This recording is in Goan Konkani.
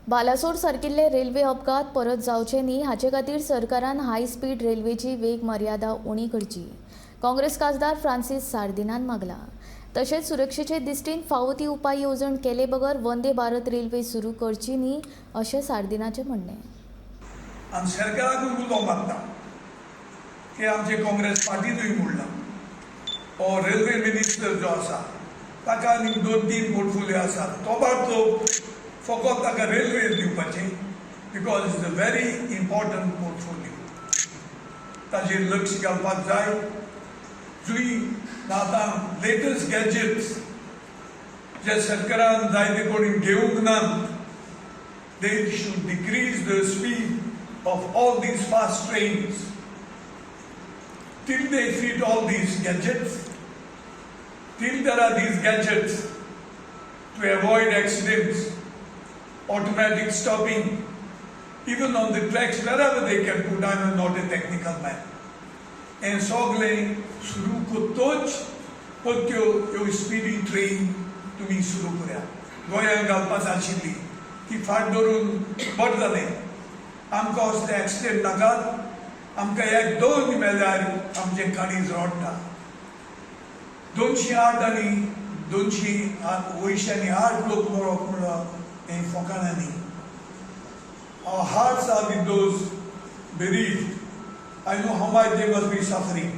बालासोर सारकिल्ले रेल्वे अपघात परत जावचे न्ही हाचे खातीर सरकारान हाय स्पीड रेल्वेची वेग मर्यादा उणी करची, काँग्रेस खासदार फ्रांसीस सार्दिनान मागला. तशेंच सुरक्षेचे दिश्टीन फावो ती उपाय येवजण केले बगर वंदे भारत रेल्वे सुरू करची न्ही अशें सार्दिनाचें म्हणणें. आनी सरकाराकूय उलो मारता की आमचे काँग्रेस पार्टीनूय म्हणलां, हो रेल्वे मिनिस्टर जो आसा ताका आनीक दोन तीन पोर्टफोलियो आसात, तो तो फकत ताका रेल्वे दिवपाची, because it's a very important portfolio. ताजेर लक्ष घालपाक जाय. जुई आतां लेटस्ट गॅजेट्स जे सरकारान जायते कडेन घेवंक नात, they should decrease the speed of all these fast trains till they fit all these gadgets, till there are these gadgets to avoid accidents, automatic stopping, even on the tracks, wherever they can put. I'm not a technical man. And सगळें सुरू करतोच परत्यो ह्यो स्पिडी ट्रेन तुमी सुरू करया. गोंयांत घालपाक आशिल्ली ती फाट धरून बरें जालें. आमकां असले एक्सिडेंट नाकात. आमकां एक दोन मेल्यार आमचें काळीज रडटा. 208 आनी 208 लोक मरप म्हणल्यार हें फकाणां न्ही. Our hearts are with those bereaved. I know how much they must be suffering.